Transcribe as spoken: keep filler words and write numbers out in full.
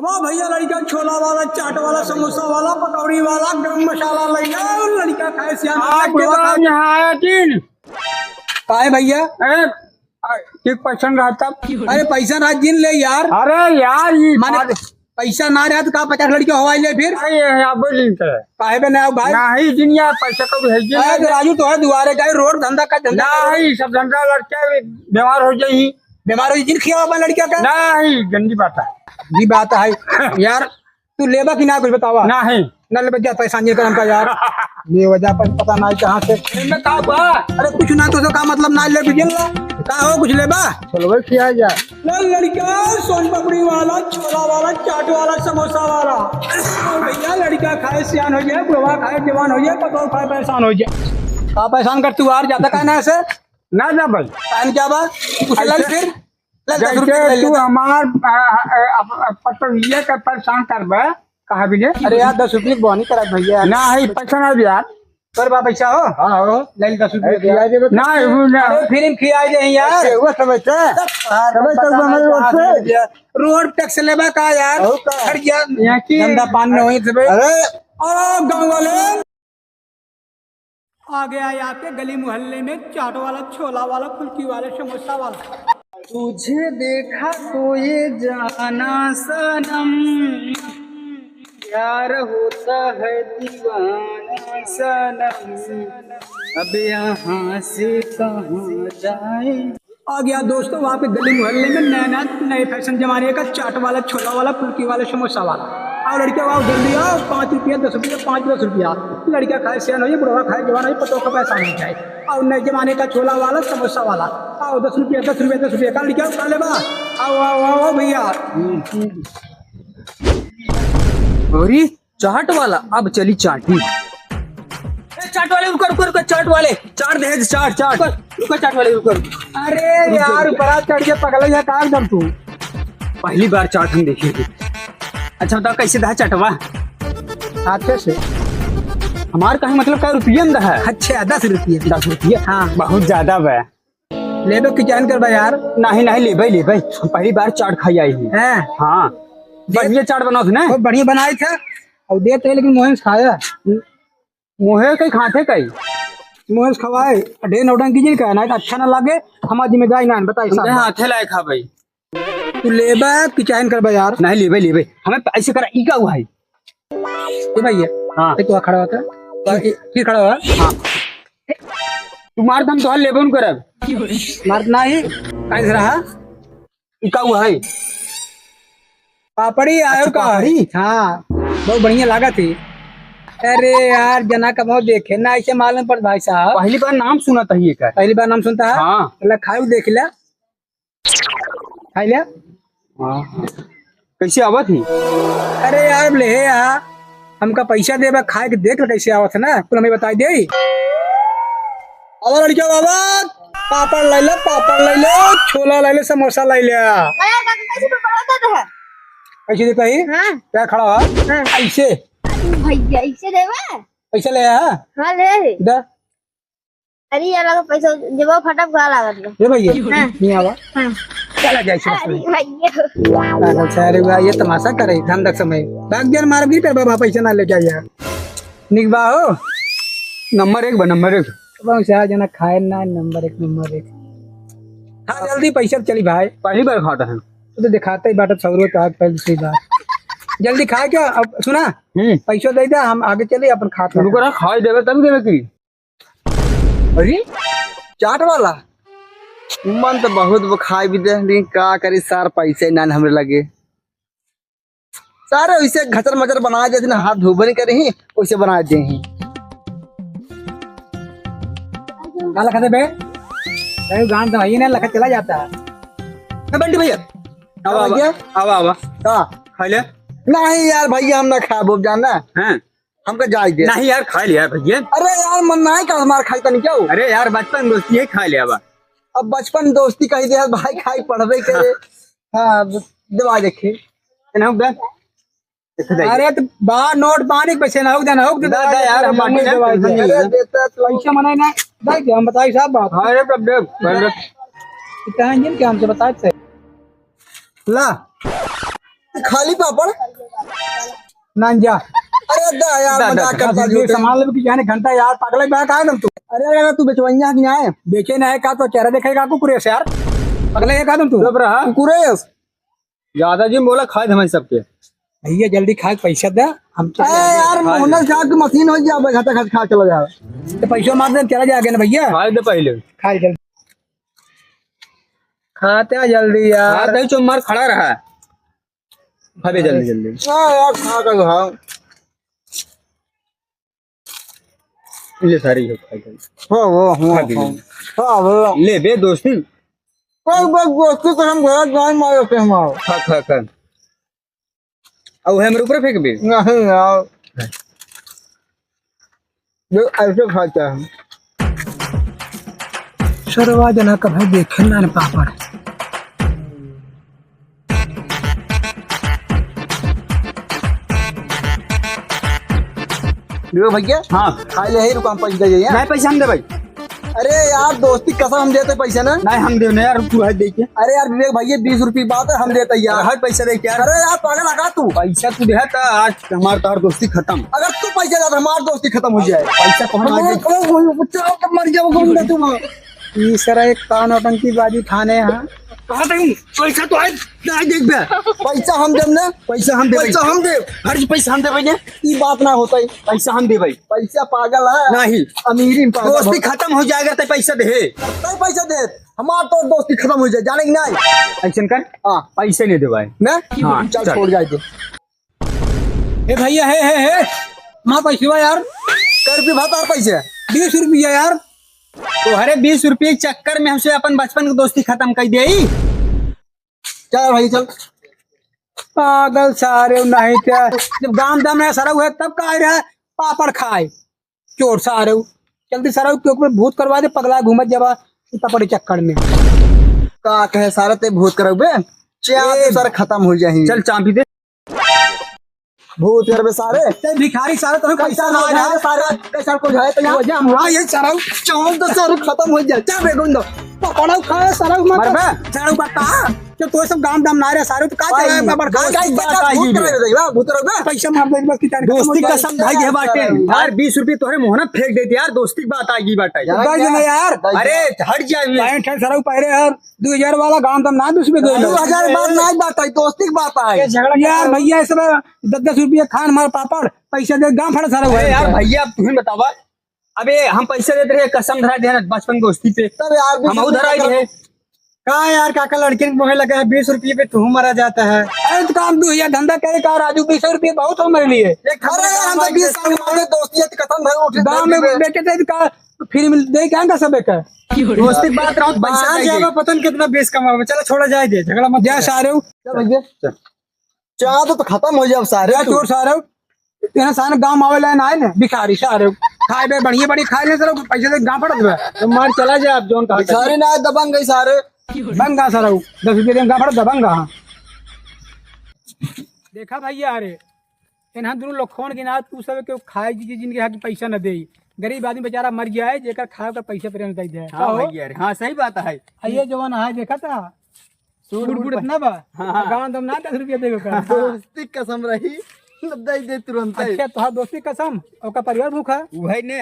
वाह भैया, लड़का छोला वाला, चाट वाला, समोसा वाला, पकौड़ी वाला, गरम मसाला लइला, लड़का खाए सियान हो जाए, बुढ़वा खाए। यहाँ आया दिन। काहे भैया? ए, आ, ठीक पैसा ना रहा तब। अरे पैसा ना जिन ले यार। अरे यार, ये माने बात पैसा ना रहा तो का पचास लड़के हवाई ले फिर? अरे, ये, ये आप बोल रही थे। काहे बे ना आओ भाई? नहीं, जिन यार पैसा कौड़ी है, जिन अरे, यार। राजू, तो है दुआरे का ही रोड धंधा का धंधा। नहीं, सब धंधा लड़के बीमार हो जाई। बीमार हो जाई, जिन खियावा अपन लड़किया का? नहीं, गंदी बात है। ये बात है यार, तू लेबा कि ना कुछ बतावा? नहीं। ना लेबा, जा पैसा नहीं कर हमका यार। ये वजह पर पता नहीं कहाँ से। इनमें का बा? अरे कुछ ना, तो का मतलब ना ले बिजन ला। का हो, कुछ लेबा? चलो भाई, खिया जा। ले लड़का, सोन पापड़ी वाला, छोला वाला, चाट वाला, समोसा वाला। ओ भैया, लड़का खाए सियान हो जाए, बुढ़वा खाए जवान हो जाए, पतोह खाए परेशान हो जाए। का परेशान कर तू यार, जाता का ना ऐसे? ना, ना भाई। टाइम क्या बा? कुछ ले ऐसे फिर। ले, दस रुपये ले जैसे तू लेता। हमार, आ, आ, आ, आ, पतोहिया का परेशान करबे, कहा भी ले? अरे यार, दस रुपये की बहानी करा भैया। ना है, पैसा ना दे यार। तोर बा पैसा हो? हाँ, हो। ले ले, दस रुपये अरे, दे यार। खिया दे बे। ना, वो ना। अरे, फिर हम खिया दे हैं यार। अरे, वो समझ से। सब बाहर समझ पता तो नहीं हमारे कहाँ ओर से। से दिया। रोड टैक्स लेबा का यार? हो का? हट जा। यहाँ की धंधा पान में वहीं से बे। अरे। ओ, गाँव वाले। आ गया है आपके गली मोहल्ले में चाट वाला, छोला वाला, फुल्की वाला, समोसा वाला। तुझे देखा तो ये जाना सनम, प्यार होता है दीवाना सनम, अब यहाँ से कहाँ जाए। आ गया दोस्तों, वहाँ पे गली मोहल्ले में नया नया नए फैशन जमाने का चाट वाला, छोला वाला, फुल्की वाला, समोसा वाला। आओ लड़के, आओ जल्दी आओ, पाँच रुपया, दस रुपया, पाँच, दस रुपया। लड़का खाए सियान हो जाए, बुढ़वा खाए जवान हो जाए, पतोह का पैसा नहीं जाए। और नए जमाने का छोला वाला, समोसा वाला। आओ, दस रुपया, दस रुपया, दस रुपया का लड़का खा लेबा। आओ, आओ, आओ, आओ भैया। अरे, चाट वाला, अब चली चाटी। ए, चाट वाले, रुको, रुको, रुको, चाट वाले, चाट दे, चाट, चाट। रुको, रुको, चाट वाले, रुको, रुको। अरे रुको, यार, रुको। बड़ा चढ़ के पगला है, का एकदम तू? पहली बार चाट हम देखे थे। अच्छा, बताओ, कैसे दा चाटवा? अच्छे से। हमार कहे मतलब, का रुपया में दा है? अच्छा, दस रुपया। दस रुपया? हाँ। बहुत ज्यादा बा। लेबे की जान कर बा यार। नहीं, नहीं, लेबे, लेबे। हम पहली बार चाट खाई आई ही। हैं? हाँ। दे- बढ़िया चाट बनाओ थे ना? बहुत बढ़िया बनाए थे। और दे तो, लेकिन मोहन से खाया। मोहे कई खाते कई? मोहन से खवाए। ढेर नौटंकी जिन का, नहीं तो अच्छा ना लागे। हमार जिम्मेदारी ना, बताई हम साहब। कहे हाथे लाए खा भाई। तू लेबे कि जान कर बा यार? नहीं, लेबे, लेबे। हमें ऐसे करा, ई का हुआ है? ए भैया, हाँ। ए, तू खड़ा होता। तो ए, फिर खड़ा हुआ। हाँ। तू मार, हम तोहार लेबे न करब। मार नहीं, काहे से रहा? ई का हुआ है? पापड़ी आयो अच्छा, का? पापड़ी? हाँ, बहुत बढ़िया लागत है। अरे यार, जना का बहुत देखे ना, ऐसे मालूम पड़ भाई साहब। पहली बार नाम सुनत ही एकर। पहली बार नाम सुनता है? हाँ। चला खाई देख ले। खाई ले। हाँ। कैसे आवत ही? अरे यार, ले हे यार, हमका पैसा देबा, खाए के देख ले कैसे आवत है ना, कुल हमें बताई दे। अब लड़किया बाबा, पापड़ ले ले, पापड़ ले ले, छोला ले ले, समोसा ले ले। अरे काका, कैसे पापड़ होता है? कैसे देता ही? हाँ। क्या खड़ा हुआ? हाँ। ऐसे। भैया, ऐसे देवा? पैसा ले आ। हाँ, ले। दे। अरे यार, लगा पैसा, जब फटक गा लागत बा। ये भैया, हाँ। नहीं आवा। हाँ। चला जाए, चला अरे जाए। भैया। पागल सारे हुआ, ये तमाशा करे, धंधा समय। भाग जान, मार भी पे बाबा, पैसा ना ले जाए यार। निक बा हो। नंबर एक बा, नंबर एक। अब हम चार जना खाए ना, नंबर एक, नंबर एक। हाँ, जल्दी पैसा चली भाई। पहली बार खाता है। तू तो दिखाता ही बाटा सौरो तो आज पहले से बात। जल्दी खाए क्या? अब सुना? हम्म। पैसा दे दे, हम आगे चले अपन खाते हैं। रुको ना, खाए देवे तब देवे की। अरे, चाट वाला, मन तो बहुत वो खाए भी दे, लेकिन का करी सार, पैसे ना हमरे लगे। सारे वैसे घचर मचर बना देते ना, हाथ धोबे नहीं करे ही, वैसे बना दे ही। का लखत है बे? कहीं गान तो है ही ना, लखत चला जाता है। ए बंटी भैया, आवा, आवा, भैया। आवा, आवा। का? खा ले। नहीं यार भैया, हम ना खाबो, जाना। हाँ। हमका जाए दे। नहीं यार, खा लिया भैया। अरे यार, मन ना है का हमार खाई तनी क्या हो? अरे यार, बचपन दोस्ती है, खा लिया बा। अब बचपन दोस्ती कही दे भाई, खाई पढ़बे करे। हाँ, अब दवा देखे। ना हो गया? देख दे। अरे तो बा नोट पानी पैसे ना हो देना, हो दे दा, दा यार, हम बाकी दवा ना, दे। अरे देता तो पैसा मनाए ना, दे दे, हम बताई साहब बात। अरे तब देख, अरे। इतना इंजन क्या हमसे बताए थे? ला। खाली पापड़? ना जा। अरे दा यार, दा, दा, मजाक दा, करता दा, ये झूठे। सामान लेबे की जाने घंटा यार, पागल है, बा का एकदम तू? अरे, अरे, तू बेचवइया की नाहीं? बेचे ना है का, तो चेहरा देखेगा कुकुरेश यार, पागल है का एकदम तू? चुप रहा। कुकुरेश। ज्यादा जिन बोला, खाए धमाई सबके। भैया जल्दी खाए, पैसा दे, हम चले अरे जाएंगे। यार, मोहनल साहब की मशीन हो गया, भाई, घाटा घाट खा चला जाए। तो पैसा मार दे, चला जाएगा ना भैया। खाए दे पहले। खाए जल्दी। खाते हैं जल्दी यार। खाते ही चुप मार खड़ा रहा। खा बे जल्दी, जल्दी। हाँ यार, खा के खाओ। ले सारी हो खा के। हाँ, वो, हाँ, खा के हाँ। ले। हाँ, वो। ले बे दोस्ती। कोई बस दोस्ती तो हम घर जान मारे थे हमारे। खा, खा, खा। अब है मेरे ऊपर फेंक बे। नहीं यार। जो ऐसे खाता है। सरवा जना कभी देखे ना न पापड़। देखो भैया, हाँ। खा ले ही रुका, हम पैसा दे जाइए। नहीं, पैसा हम दे भाई। अरे यार, दोस्ती कसम हम देते पैसा ना। नहीं, हम देने यार, तू है दे के। अरे यार विवेक भैया, बीस रुपये बात है, हम देते यार। हर पैसा दे के यार। अरे यार पागल लगा तू। पैसा तू दे तो आज हमार तोहर दोस्ती खत्म। अगर तू पैसा दे तो हमार दोस्ती खत्म हो जाए। पैसा तो हम हम आज ओ, ओ, ओ, ओ, चल, तब मर जाओ, कौन दे तू वहाँ? ई सारा एक कान नौटंकी बाजी थाने हैं। कहाँ तक पैसा तो आज, आज देख बे। पैसा हम देब ना। पैसा हम दे पैसा भाई। हम देब। हर चीज पैसा हम दे भैया। ई बात ना होता है। पैसा हम दे भाई। पैसा पागल है। नहीं। अमीरी में पागल दोस्ती है। खत्म हो जाएगा तो पैसा दे। तो पैसा दे। हमार तो दोस्ती खत्म हो जाए, जाने की नहीं। ऐसन कर। हाँ। पैसे नहीं दे भाई। ना? हाँ, चल, चल। छोड़ जाए दे। ए भैया, हे, हे, हे, मार पैसवा यार। कै रुपये भाई तोहर पैसे? बीस रुपया यार। तोहरे बीस रुपये के चक्कर में हमसे अपन बचपन की दोस्ती खत्म कर दे। चल भाई, चल। पागल सारे, नहीं क्या? जब गांव दम है, सरऊ है, तब का रहा है? पापड़ खाए। चोर सारे। जल्दी सरऊ के ऊपर भूत करवा दे, पगला घूमत जबा तपड़ी चक्कर में। का कहे सारे, ते भूत करबे? चाह ए, तो सारे खत्म हो जाही। चल, चाह पी दे। भूत करबे सारे। ते भिखारी सारे, तोहरे पैसा ना आया सारे, पैसा कुछ है तो यहाँ। वजह हम, हाँ, ये सारा चांद तो सारे खत्म हो जाए। क्या बेगुन दो? पकड़ो खाए सारा मत। मरबे? सारा बता। जो तो सब गांव दम ना रहे सारे, तो का भाई, चला है, बड़ दोस्ती खाए, बात पैसा आई भूत गई। करे रे, वाह, भूत रे, वाह। पैसा मार दे, बस कितना दोस्ती कसम भाई, ये बात है। यार, बीस रुपये तोहरे मुंह ना फेंक देते यार, दोस्ती की बात आएगी बात है। यार, भाई, यार, नहीं यार। यार। अरे, हट जा अभी। पैंट है सारा पहरे यार। दो हजार वाला गांव दम ना, दूसरे दो दो हजार बात ना, बात है, दोस्ती की बात है। ये झगड़ा यार, भैया, ऐसे में दस दस रुपये खान मार पापड़, पैसा दे, गांव फड़ा सारा अरे हुआ यार, है। भैया, अब तुम्हें बतावा, अबे हम पैसा देते रहे, कसम धरा दिया ना बचपन दोस्ती पे, तब यार, हम उधर आई रहे। का यार, काका, लड़के के मुँह लगा है, बीस रुपये पे तू मरा जाता है। अरे, तो काम दो यार, धंधा करे का राजू, बीस रुपये बहुत हो मेरे लिए। एक अरे यार, हम तो बीस साल हमारे दोस्ती है, तो कसम धरा उठे गांव में बेचे थे, तो का फ्री में दे क्या का सब एक है? दोस्ती की बात रहो, पैसा बाहर दे जाएगा, दे। पता नहीं कितना बेस कमावे। चलो, छोड़ा जाए दे, झगड़ा मत जा करो। सारे हो। चल भैया। चल। चाह तो, तो खत्म हो जाओ सारे क्या तू। चोर सारे हो? यहाँ सारे गांव में आवेला ना है ना, भिखारी सारे हो। खाए बे बढ़िया बढ़िया खाए ले सारे, पैसे दे गांव पड़त बे। तो मार चला जाए आप, जोन कहा भिखारी ना है, दबंग है सारे। दबंग आ सारे हो। दस रुपये दे गांव पड़त, दबंग आ। देखा भैया, अरे इन्हां दुनों लोग खोन के ना, तू सब के खाए जी जिनके हाथ पैसा न दे। गरीब आदमी बेचारा मर जाए, जेकर खाए का पैसा प्रेम दे दे। हाँ कहो? भैया रे, हाँ, सही बात है। आ ये जवान है, देखा था? सूट सूट बूट बूट इतना बा? हाँ, हाँ। गाँव दम ना दस रुपया देवे का। दोस्ती कसम रही, दे दे तुरंत। अच्छा, तोहार दोस्ती कसम, ओका परिवार भूखा? वही ने।